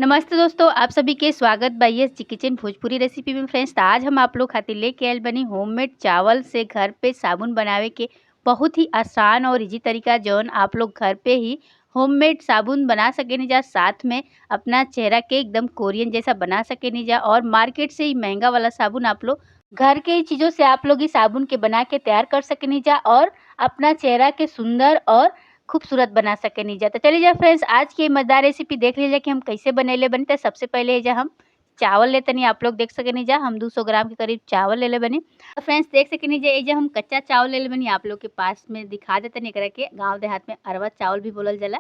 नमस्ते दोस्तों, आप सभी के स्वागत बा S G kitchen Bhojpuri recipe में। फ्रेंड्स, आज हम आप लोग खातिर लेके आयल बनी होममेड चावल से घर पे साबुन बनावे के बहुत ही आसान और इजी तरीका, जौन आप लोग घर पे ही होममेड साबुन बना सकेनी जा, साथ में अपना चेहरा के एकदम कोरियन जैसा बना सकेनी जा। और मार्केट से ही महंगा वाला साबुन आप लोग घर के ही चीज़ों से आप लोग ही साबुन के बना के तैयार कर सकेनी जा और अपना चेहरा के सुंदर और खूबसूरत बना सकेनी जा। तो चलिए जा फ्रेंड्स, आज की मज़ेदार रेसिपी देख लीजिए कि हम कैसे बनैले बनी। तो सबसे पहले जा हम चावल लेतनी, आप लोग देख सकेनी जा हम 200 ग्राम के करीब चावल ले ले बनी। तो फ्रेंड्स देख सकेनी जा ये हम कच्चा चावल ले ले बनी, आप लोग के पास में दिखा देतनी। एकरा के गाँव देहात में अरवा चावल भी बोलल जाला।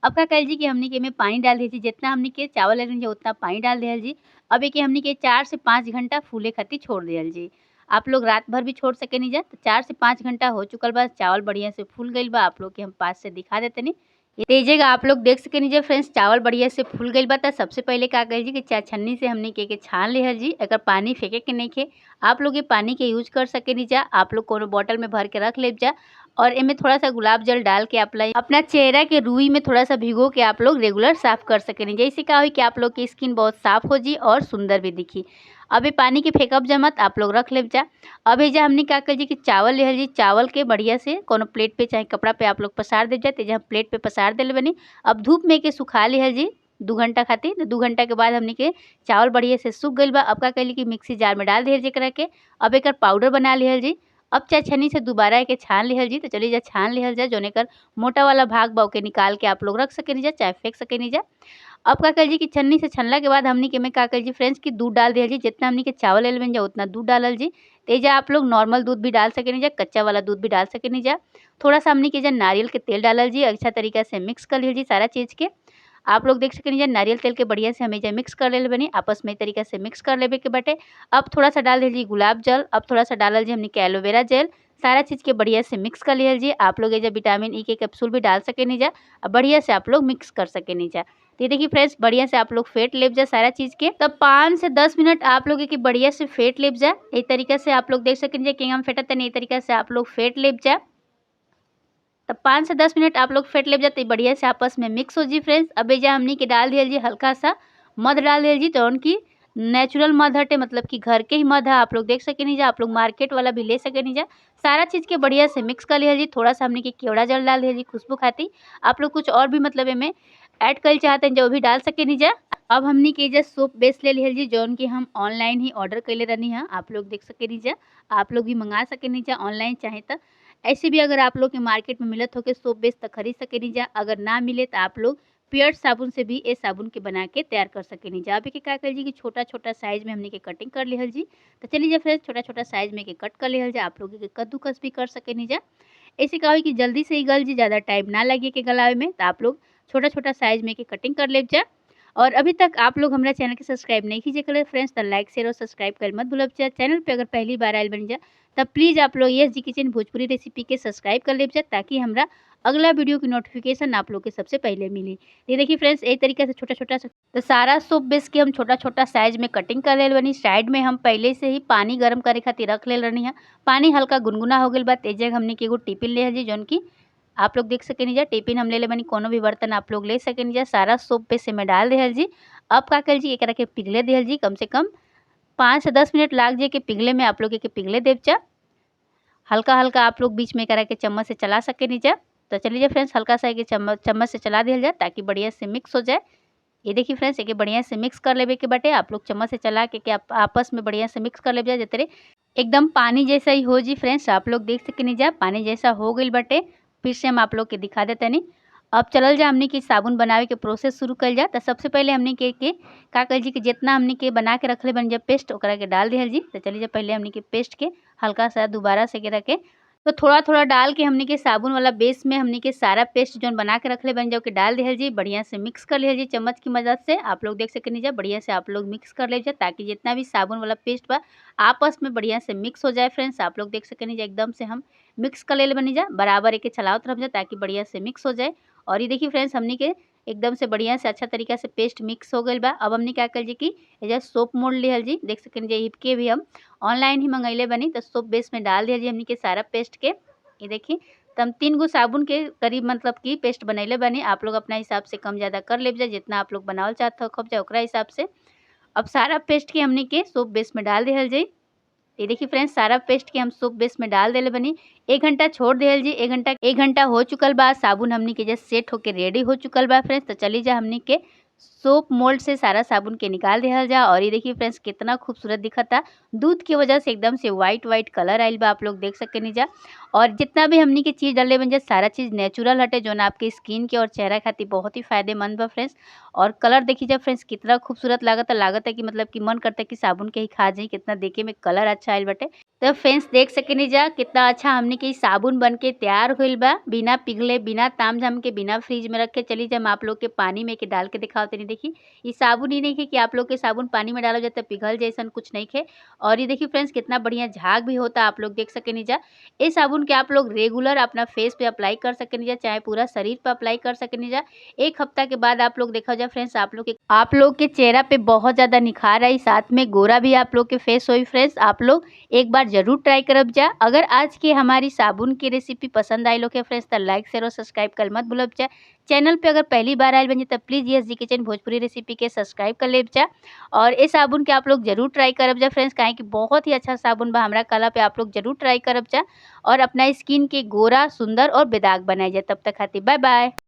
अब का कल जी कि हमनी के में पानी डाल दी, जितना हमनी के चावल ले जी उतना पानी डाल दिहल जी। अब एक हमनी के 4 से 5 घंटा फूले खातिर छोड़ दिहल जी। आप लोग रात भर भी छोड़ सकेनी जा। तो 4 से 5 घंटा हो चुकल बा, चावल बढ़िया से फूल गइल बा। आप लोग के हम पास से दिखा देतनी। तेजेगा आप लोग देख सकेनी जा फ्रेंड्स, चावल बढ़िया से फूल गइल बा। सबसे पहले का कही जी कि छन्नी से हमने के छान लिहल जी। अगर पानी फेंके के नहीं खे आप लोग ये पानी के यूज कर सकेनी जा। आप लोग कोनो बॉटल में भर के रख ले जा और इनमें थोड़ा सा गुलाब जल डाल के आप अपना चेहरा के रुई में थोड़ा सा भिगो के आप लोग रेगुलर साफ कर सकेनी। जैसे का हो कि आप लोग की स्किन बहुत साफ हो जी और सुंदर भी दिखी। अभी पानी के फेंकब जमत, आप लोग रख ले जा। अभी जा हमने का कर जी कि चावल लिहल जी। चावल के बढ़िया से कोनो प्लेट पे चाहे कपड़ा पे आप लोग पसार दे जाते। हम प्लेट पे पसार दिले बनी। अब धूप में के सुखा लिहल जी 2 घंटा खातिर। तो 2 घंटा के बाद हमने के चावल बढ़िया से सूख गइल बा। अब का कहली कि मिक्सी जार में डाल दिहल जी एकरा के। अब एकर पाउडर बना लिहल जी। अब चाहे छन्नी से दोबारा के छान लिहल जी। तो चलिए जा छान लिहल जा, जौन एकर मोटा वाला भाग बा ओके निकाल के आप लोग रख सकेनी जा, चाहे फेंक सकेनी जा। अब का कल जी कि छन्नी से छनला के बाद हमनी के में का कल जी फ्रेंड्स कि दूध डाल दिहल जी। जितना हमनी के चावल ले बन जा उतना दूध डालल जी। तेजा आप लोग नॉर्मल दूध भी डाल सकेनी जा, कच्चा वाला दूध भी डाल सकेनी जा। थोड़ा सा हमनी के जा नारियल के तेल डालल जी। अच्छा तरीका से मिक्स कर लिहल जी सारा चीज़ के। आप लोग देख सकेनी जा नारियल तेल के बढ़िया से हमें मिक्स कर ले बनी, आपस में तरीका से मिक्स कर लेवे के बाटे। अब थोड़ा सा डाल दिहल जी गुलाब जल। अब थोड़ा सा डालल जी हमनी के एलोवेरा जेल। सारा चीज़ के बढ़िया से मिक्स कर लिहल जी। आप लोग एजा विटामिन ई के कैप्सूल भी डाल सकेनी जा और बढ़िया से आप लोग मिक्स कर सकेनी जा। तो ये देखिए फ्रेंड्स, बढ़िया से आप लोग फेंट लेब जा सारा चीज़ के। तब 5 से 10 मिनट आप लोग के बढ़िया से फेंट लेब जा। एक तरीका से आप लोग देख सकेनी जा कि हम फेंटत तनी, तरीका से आप लोग फेंट लेब जा। तब 5 से 10 मिनट आप लोग फेंट लेब जाते बढ़िया से आपस में मिक्स हो जी फ्रेंड्स। अब एजा हमनी के डाल दिहल जी हल्का सा मध डाल दिहल जी। तो उनकी नेचुरल मध हटे, मतलब कि घर के ही मध है। आप लोग देख सकेनी जा, आप लोग मार्केट वाला भी ले सकेनी जा। सारा चीज़ के बढ़िया से मिक्स कर लिहल जी। थोड़ा सा हमनी के केवड़ा जल डाल दिहल जी खुशबू खातिर। आप लोग कुछ और भी मतलब एमें ऐड कर चाहते हैं जो भी डाल सकेनी जा। अब हमनी के एजा सोप बेस ले लिहल जी, जौन की हम ऑनलाइन ही ऑर्डर कैले रहनी है। आप लोग देख सकेनी जा, आप लोग भी मंगा सकेनी जा ऑनलाइन चाहे तो। ऐसे भी अगर आप लोग के मार्केट में मिलत हो के सोप बेस तो खरीद सकेनी जा। अगर ना मिले तो आप लोग पियर्स साबुन से भी ये साबुन के बना के तैयार कर सकेनी जा। अभी के का कर जी कि छोटा छोटा साइज में हमने के कटिंग कर लिहल जी। तो चलिए जा फ्रेंड्स, छोटा छोटा साइज में के कट कर लिहल जा। आप लोग के कद्दूकस भी कर सकेनी जा। ऐसे का हो कि जल्दी से ही गल जी, ज़्यादा टाइम ना लगे के गलावे में। तो आप लोग छोटा छोटा साइज में के कटिंग कर ले जा। और अभी तक आप लोग हमारा चैनल के सब्सक्राइब नहीं कीजिए करे फ्रेंड्स, तो लाइक शेयर और सब्सक्राइब कर मत भूलब जा। चैनल पे अगर पहली बार आयल बन जा तब प्लीज़ आप लोग S G kitchen Bhojpuri recipe के सब्सक्राइब कर ले जा, ताकि हमारा अगला वीडियो की नोटिफिकेशन आप लोग के सबसे पहले मिली। ये देखिए फ्रेंड्स, एक तरीके से छोटा छोटा सा तो सारा सोप बेस के हम छोटा छोटा साइज में कटिंग कर ले बनी। साइड में हम पहले से ही पानी गर्म करे खातिर रख ले रही है। पानी हल्का गुनगुना हो गया बा। तेज हमने के एगो टिफिन ले जी, जौन की आप लोग देख सकेनी जा। टिफिन हम ले ले बनी, कोनो भी बर्तन आप लोग ले सकेनी जा। सारा सोप बेस में डाल दिहल जी। अब का कर जी एकरा के पिघले दिहल जी। कम से कम 5 से 10 मिनट लाग जाए के पिघले में। आप लोग के पिघले देव जा। हल्का हल्का आप लोग बीच में एकरा के चम्मच से चला सकेनी जा। तो चलिए फ्रेंड्स, हल्का सा एक चम्मच से चला दिया जाए ताकि बढ़िया से मिक्स हो जाए। ये देखिए फ्रेंड्स, एक बढ़िया से मिक्स कर लेवे के बाटे। आप लोग चम्मच से चला के आपस में बढ़िया से मिक्स कर ले जाए, जतरे एकदम पानी जैसा ही हो जी। फ्रेंड्स आप लोग देख सकेनी जा, पानी जैसा हो गई बाटे। फिर से हम आप लोग के दिखा देते नहीं। अब चलल जा हमने के साबुन बनावे के प्रोसेस शुरू कल जा। तो सबसे पहले हमने के का कल जी कि जितना हमने के बना के रखले बन जा पेस्ट ओकरा के डाल दिहल जी। तो चलिए जा पहले हमने के पेस्ट के हल्का सा दोबारा से के रखे तो थोड़ा थोड़ा डाल के हमने के साबुन वाला बेस में हमने के सारा पेस्ट जोन बना के रखले बन जाओ के डाल दिहल जी। बढ़िया से मिक्स कर लिहल जी चम्मच की मदद से। आप लोग देख सकेनी जा, बढ़िया से आप लोग मिक्स कर ले जा ताकि जितना भी साबुन वाला पेस्ट बा आपस में बढ़िया से मिक्स हो जाए। फ्रेंड्स आप लोग देख सकेनी जा, एकदम से हम मिक्स कर ले बनी जा, बराबर एक चलावत रह जा ताकि बढ़िया से मिक्स हो जाए। और ये देखिए फ्रेंड्स, हमने के एकदम से बढ़िया से अच्छा तरीका से पेस्ट मिक्स हो गई बा। अब हमने क्या कर जी कि एजा सोप मोड़ लिहल जी। देख सकेनी जा, इबके भी हम ऑनलाइन ही मंगैले बनी। तो सोप बेस में डाल दिया जी हमने के सारा पेस्ट के। ये देखिए तो हम 3 गो साबुन के करीब मतलब कि पेस्ट बनैले बानी। आप लोग अपना हिसाब से कम ज़्यादा कर लेब जा, जितना आप लोग बनावल चाहत हो खब जा ओकरा हिसाब से। अब सारा पेस्ट के हमनी के सोप बेस में डाल दिहल जाई। ये देखिए फ्रेंड्स सारा पेस्ट के हम सोप बेस में डाल देले बनी। 1 घंटा छोड़ दिहल जी। 1 घंटा हो चुकल बा। साबुन हमनी के जस्ट सेट होके रेडी हो चुकल बा फ्रेंड्स। तो चली जा हमनी के सोप मोल्ड से सारा साबुन के निकाल दिहल जा। और ये देखिए फ्रेंड्स कितना खूबसूरत दिखता। दूध की वजह से एकदम से वाइट वाइट कलर आइल बा, आप लोग देख सकेनी जा। और जितना भी हमनी के चीज़ डाले बन जा सारा चीज़ नेचुरल हटे, जो ना आपके स्किन के और चेहरा खातिर बहुत ही फायदेमंद बा फ्रेंड्स। और कलर देखी जा फ्रेंड्स कितना खूबसूरत लागता, लागता कि मतलब कि मन करता कि साबुन के ही खा जाई, कितना देखे में कलर अच्छा आइल बाटे। तो फ्रेंड्स देख सकेनी जा कितना अच्छा हमनी के साबुन बन के तैयार होइल बा, बिना पिघले, बिना ताम झाम के, बिना फ्रिज में रखे। चली जा हम आप लोग के पानी में के डाल के दिखाओ तनी। देखी ये साबुन ही नहीं है कि आप लोग के साबुन पानी में डालो जाए तो पिघल जैसन कुछ नहीं है। और ये देखिए फ्रेंड्स कितना बढ़िया झाग भी होता, आप लोग देख सकेनी जा। इस साबुन के आप लोग रेगुलर अपना फेस पे अप्लाई कर सकेनी जा, चाहे पूरा शरीर पे अप्लाई कर सकेनी जा। 1 हफ्ता के बाद आप लोग देखा जा फ्रेंड्स आप लोग के चेहरा पे बहुत ज़्यादा निखार आई, साथ में गोरा भी आप लोग के फेस होई। फ्रेंड्स आप लोग एक बार जरूर ट्राई करब जा। अगर आज की हमारी साबुन की रेसिपी पसंद आई लोग के फ्रेंड्स तो लाइक शेयर और सब्सक्राइब कर मत भूलब जा। चैनल पे अगर पहली बार आयल बनी तो please S G kitchen Bhojpuri recipe के सब्सक्राइब कर लेब जा। और इस साबुन के आप लोग जरूर ट्राई करब जा फ्रेंड्स, काहे कि बहुत ही अच्छा साबुन बा हमरा कला पे, आप लोग जरूर ट्राई करब जा और अपना स्किन के गोरा, सुंदर और बेदाग बनाई जा। तब तक खातिर बाय बाय।